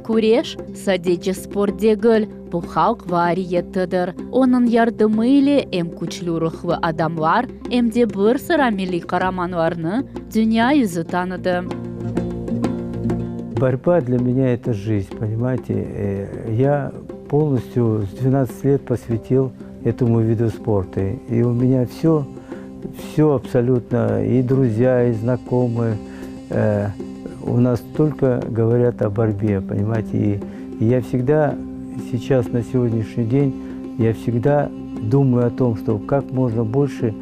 Küreş, sadece sport degil, bu halq variyetidir. Onıñ yardımı ile em küçlü ruhlı adamlar, em de bir sıra milliy qaramanlarnı dünya yüzü tanıdı. Борьба для меня это жизнь, понимаете. Я полностью с 12 лет посвятил этому виду спорта. И у меня все, все абсолютно, и друзья, и знакомые, э, у нас только говорят о борьбе, понимаете. И, и я всегда, сейчас на сегодняшний день, я всегда думаю о том, что как можно больше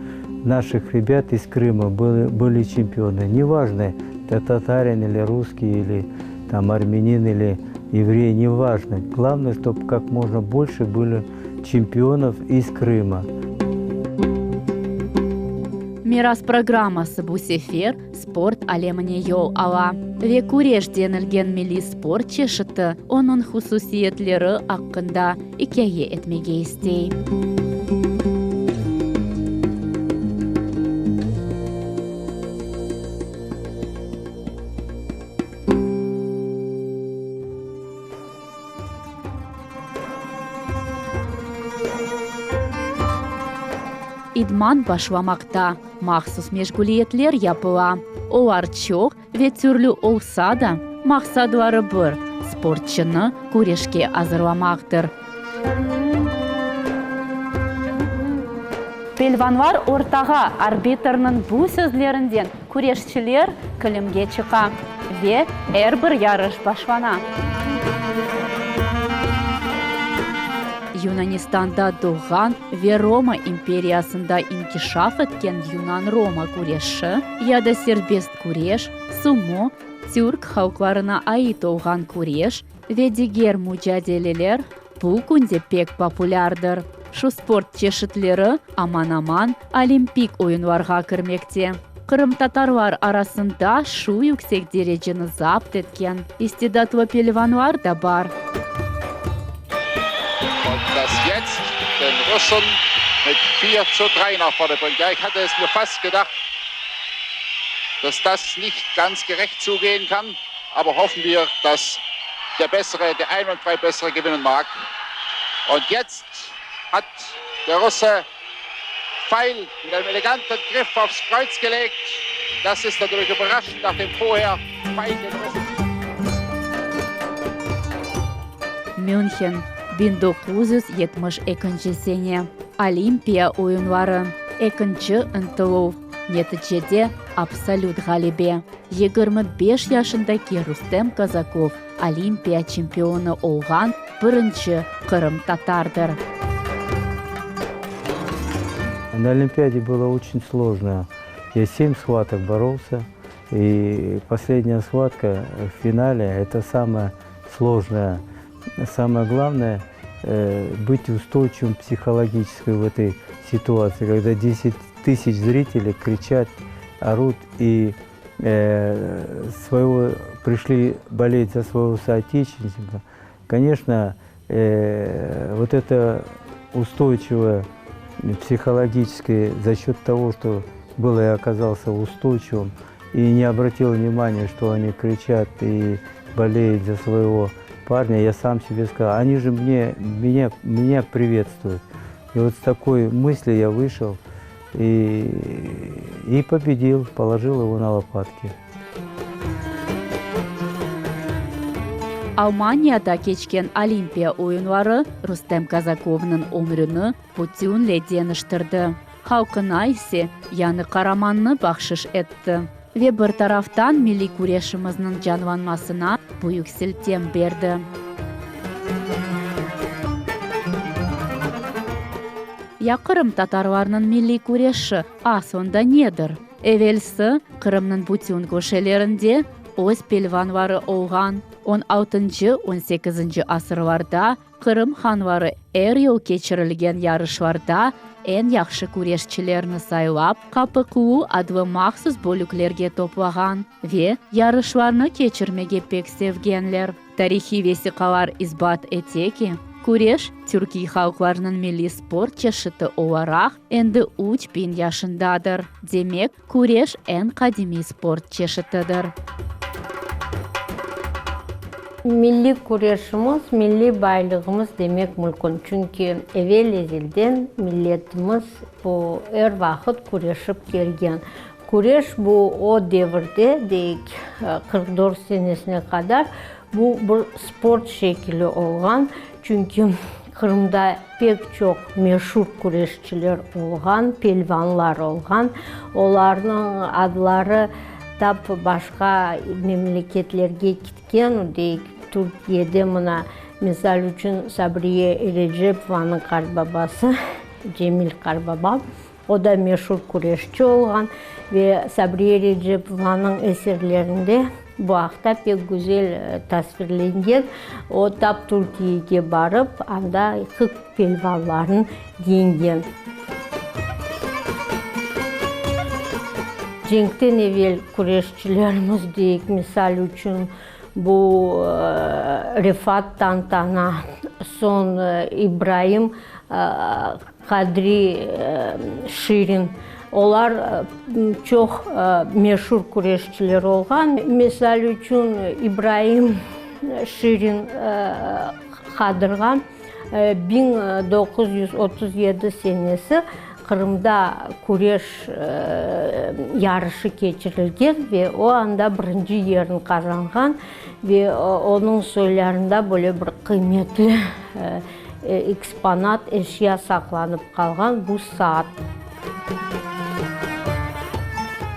наших ребят из Крыма были, были чемпионы. Неважно, это татарин или русский, или там армянин, или еврей, неважно. Главное, чтобы как можно больше было чемпионов из Крыма. Miras programması bu sefer sport alemine yol ala ve küreş denilgen milliy sport çeşiti, onıñ hususiyetleri aqqında ikâye etmege istey. İdman başlamaqta, mahsus meşğuliyetler yapıla. Olar çoq ve türlü olsa da, maqsadları bir, sportçunı küreşke azırlamaqtır. Pelvanlar ortağa, arbitrniñ bu sözlerinden küreşçiler kilimge çıqa ve er bir yarış başlana. Yunanistanda doğğan ve Roma imperiyasında inkişaf etken yunan-roma küreşi ya da serbest küreş, sumo, türk halqlarına ait olğan küreş ve diger mucadeleler bu künde pek populârdır. Şu sport çeşitleri aman-aman olimpik oyunlarğa kirmekte. Qırımtatarlar arasında şu yüksek dereceni zapt etken istidatlı pelvanlar da bar. Aber hoffen wir, dass der bessere, der einwandfrei bessere gewinnen mag. Und jetzt hat der Russe Pfeil mit einem eleganten Griff aufs Kreuz gelegt. Das ist natürlich überraschend nach dem vorher Pfeil den Russen. München, 1972 sene. Olimpiya oyunları. Ekinci ıntıluv. Neticede absolüt ğalebe. 25 yaşındaki Rustem Kazakov Olimpiya çempionı olğan birinci qırımtatardır. На Олимпиаде было очень сложно. Я семь схваток боролся. И последняя схватка в финале – это самое сложное. Самое главное э, – быть устойчивым психологически в этой ситуации, когда 10 тысяч зрителей кричат, орут и э, своего, пришли болеть за своего соотечественника. Конечно, э, вот это устойчивое психологически за счет того, что был я оказался устойчивым и не обратил внимания, что они кричат и болеют за своего парня, я сам себе сказал, они же мне, меня, меня приветствуют. И вот с такой мыслью я вышел и, и победил, положил его на лопатки. Almaniyada keçken Olimpiya oyunları Rustem Kazakovnıñ ömrüni bütünley deñiştirdi, halqına ise yañı qaramannı bahşış etti ve bir taraftan milliy küreşimizniñ canlanmasına büyük siltem berdi. Ya qırımtatarlarnıñ milliy küreşi aslında nedir? Evelsi, Qırımnıñ bütün köşelerinde öz pelvanları olğan. On altıncı, on sekizinci asırlarda Qırım hanları er yıl keçirilgen yarışlarda eñ yahşı küreşçilerni saylap, Qapıqulu adlı mahsus bölüklerge toplağan ve yarışlarnı keçirmege pek sevgenler. Tarihiy vesiqalar isbat ete ki, küreş türkiy halqlarnıñ milliy sport çeşiti olaraq endi 3000 yaşındadır. Demek, küreş eñ qadimiy sport çeşitidir. Milliy küreşimiz, milliy baylığımız demek mümkün, çünki evel-ezelden milletimiz bu er vaqıt küreşip kelgen. Küreş bu o devirde, deyik, 44 senesine qadar bu bir sport şekili olğan, çünki Qırımda pek çoq meşur küreşçiler olğan, pelvanlar olğan. Olarnıñ adları tap başqa memleketlerge ketken, deyik, Türkiyede mına, misal içün, Sabriye Erecepovanıñ qartbabası Cemil qartbaba, o da meşur küreşçi olğan ve Sabriye Erecepovanıñ eserlerinde bu aqta pek güzel tasvirlengen. O, tap Türkiyege barıp, anda pelvanlarnı yeñgen. Cenkten evel küreşçilerimiz, deyik, misal içün, bu Refat Tantana, soñ İbraim Qadri Şirin, olar çoq meşur küreşçiler olğan. Misal içün, İbraim Şirin Qadırğa 1937 senesi Qırımda küreş yarışı keçirilgen ve o anda birinci yerini qazanğan ve onıñ soylarında böyle bir qıymetli eksponat, eşya saqlanıp qalğan bu saat.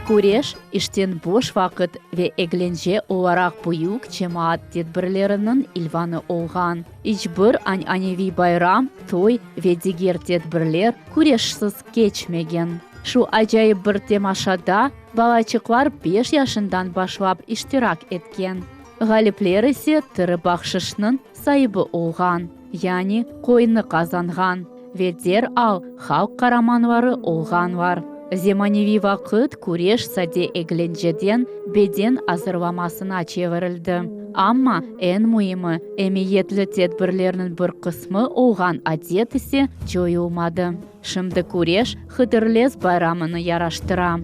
Küreş, işten boş vaqıt ve eglence olaraq büyük cemaat tedbirleriniñ ilvanı olğan. İç bir añaneviy bayram, toy ve diger tedbirler küreşsiz keçmegen. Şu acayip bir temaşada balaçıqlar beş yaşından başlap iştirak etken. Ğalipler ise tiri bahşışnıñ saibi olğan, yani qoynı qazanğan ve der al halq qaramanları olğanlar. Zemaneviy vaqıt küreş sade eglenceden beden azırlamasına çevirildi. Amma, eñ müimi, emiyetli tedbirlerniñ bir qısmı olğan adet ise coyulmadı. Şimdi küreş Hıdırlez bayramını yaraştıra.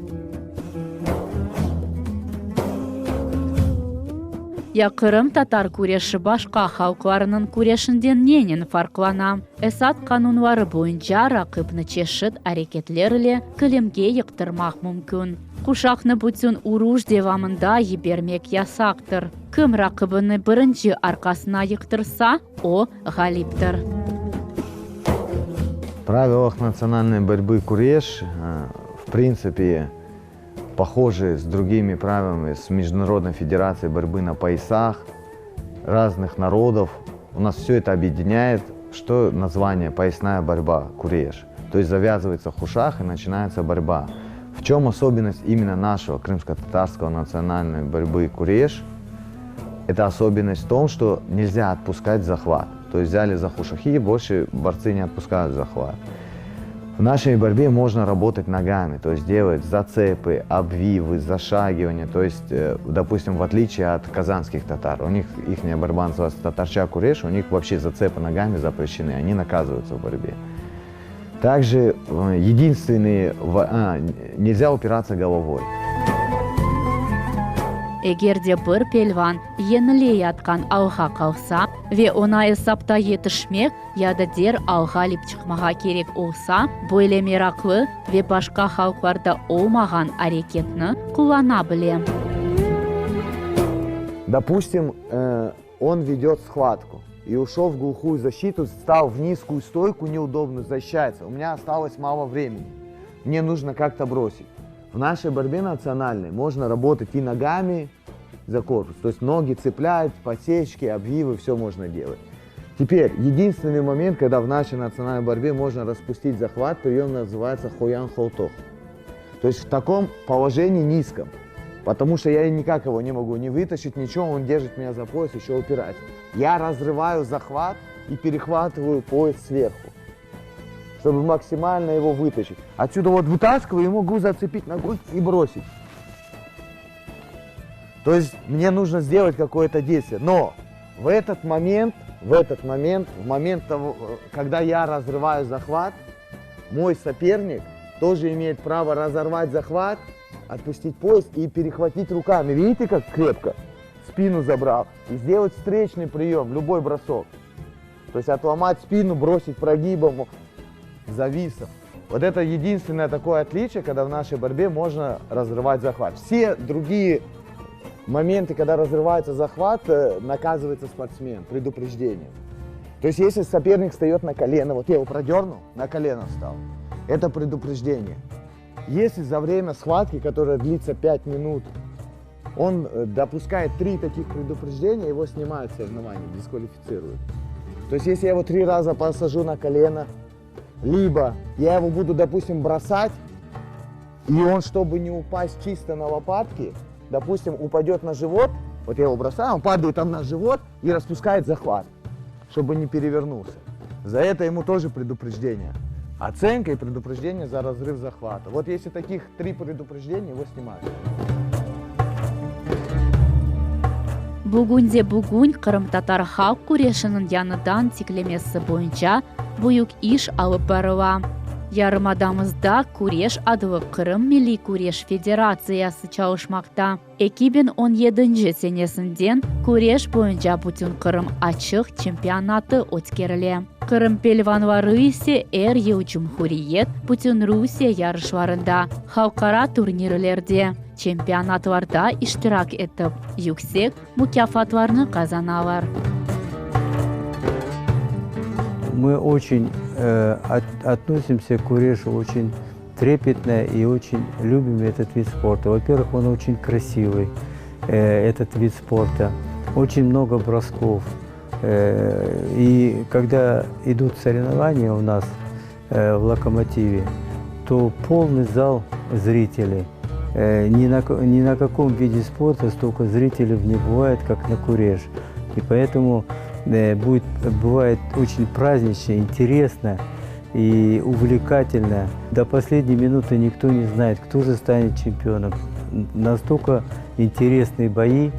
Ya qırımtatar küreşi başqa halqlarınıñ küreşinden nenen farqlana? Esas qanunları boyunca raqipni çeşit areketler ile kilimge yıqtırmaq mümkün. Quşaqnı bütün uruş devamında yibermek yasaqtır. Kim raqibini birinci arqasına yıqtırsa, o, ğaliptir. В правилах национальной борьбы куреш, в принципе, похожи с другими правилами, с Международной федерацией борьбы на поясах разных народов. У нас все это объединяет, что название «поясная борьба» куреш. То есть завязывается хушах и начинается борьба. В чем особенность именно нашего крымско-татарского национальной борьбы куреш? Это особенность в том, что нельзя отпускать захват. То есть взяли за хушахи, больше борцы не отпускают захват. В нашей борьбе можно работать ногами, то есть делать зацепы, обвивы, зашагивания. То есть, допустим, в отличие от казанских татар, у них их борьба называется татарча куреш, у них вообще зацепы ногами запрещены, они наказываются в борьбе. Также единственные, нельзя упираться головой. Eger de bir pelvan yeñileyatqan alğa qalsa ve oña esapta yetişmek ya da der al ğalip çıqmağa kerek olsa, böyle meraqlı ve başqa halqlarda olmağan areketni qullana bile. Допустим, он ведет схватку и ушел в глухую защиту, стал в низкую стойку, неудобно защищается. У меня осталось мало времени. Мне нужно как-то бросить. В нашей борьбе национальной можно работать и ногами за корпус. То есть ноги цепляют, подсечки, обвивы, все можно делать. Теперь, единственный момент, когда в нашей национальной борьбе можно распустить захват, прием называется хоян холтох. То есть в таком положении низком, потому что я никак его не могу не вытащить, ничего, он держит меня за пояс, еще упирается. Я разрываю захват и перехватываю пояс сверху, чтобы максимально его вытащить. Отсюда вот вытаскиваю и могу зацепить ногой и бросить. То есть мне нужно сделать какое-то действие. Но в этот момент, в этот момент, в момент того, когда я разрываю захват, мой соперник тоже имеет право разорвать захват, отпустить пояс и перехватить руками. Видите, как крепко? Спину забрал. И сделать встречный прием, любой бросок. То есть отломать спину, бросить прогибом, зависом. Вот это единственное такое отличие, когда в нашей борьбе можно разрывать захват. Все другие моменты, когда разрывается захват, э, наказывается спортсмен предупреждением. То есть если соперник встает на колено, вот я его продернул, на колено встал, это предупреждение. Если за время схватки, которая длится 5 минут, он э, допускает три таких предупреждения, его снимают с соревнований, дисквалифицируют. То есть если я его три раза посажу на колено, либо я его буду, допустим, бросать, и он, чтобы не упасть чисто на лопатки, допустим, упадет на живот, вот я его бросаю, он падает там на живот и распускает захват, чтобы не перевернулся. За это ему тоже предупреждение. Оценка и предупреждение за разрыв захвата. Вот если таких три предупреждения, его снимают. Bugünde bugün qırımtatar halq küreşiniñ yañıdan tiklemesi boyunca büyük iş alıp barıla. Yarımadamızda Küreş adlı Qırım milliy küreş federatsiyası çalışmaqta. 2017 senesinden küreş boyunca Bütünqırım açıq çempionatı ötkerile. Qırım pelvanları ise er yıl cumhuriyet, bütünrusiye yarışlarında, halqara turnirlerde, çempionatlarda iştirak etip, yüksek mukâfatlarnı qazanalar. Мы очень э, относимся к курешу очень трепетно и очень любим этот вид спорта. Во-первых, он очень красивый, э, этот вид спорта. Очень много бросков. Э, и когда идут соревнования у нас э, в «Локомотиве», то полный зал зрителей. Ни на, ни на каком виде спорта столько зрителей не бывает, как на куреш. И поэтому будет, бывает очень празднично, интересно и увлекательно. До последней минуты никто не знает, кто же станет чемпионом. Настолько интересные бои,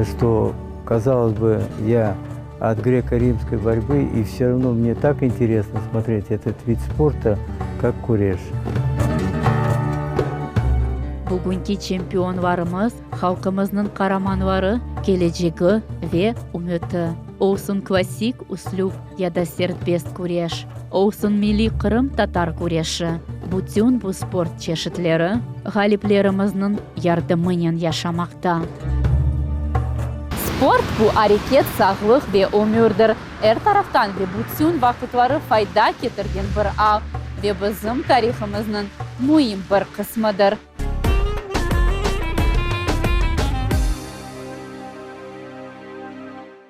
что, казалось бы, я от греко-римской борьбы, и все равно мне так интересно смотреть этот вид спорта, как куреш. Bugünki çempionlarımız, halqımıznıñ qaramanları, kelecegi ve ümüti. Olsun klassik üslüp ya da serbest küreş, olsun milliy qırımtatar küreşi, bütün bu sport çeşitleri ğaliplerimizniñ yardımınen yaşamaqta. Sport, bu areket, sağlıq ve ömürdir. Er taraftan ve bütün vaqıtları fayda ketirgen bir al ve bizim tarihımıznıñ müim bir qısmıdır.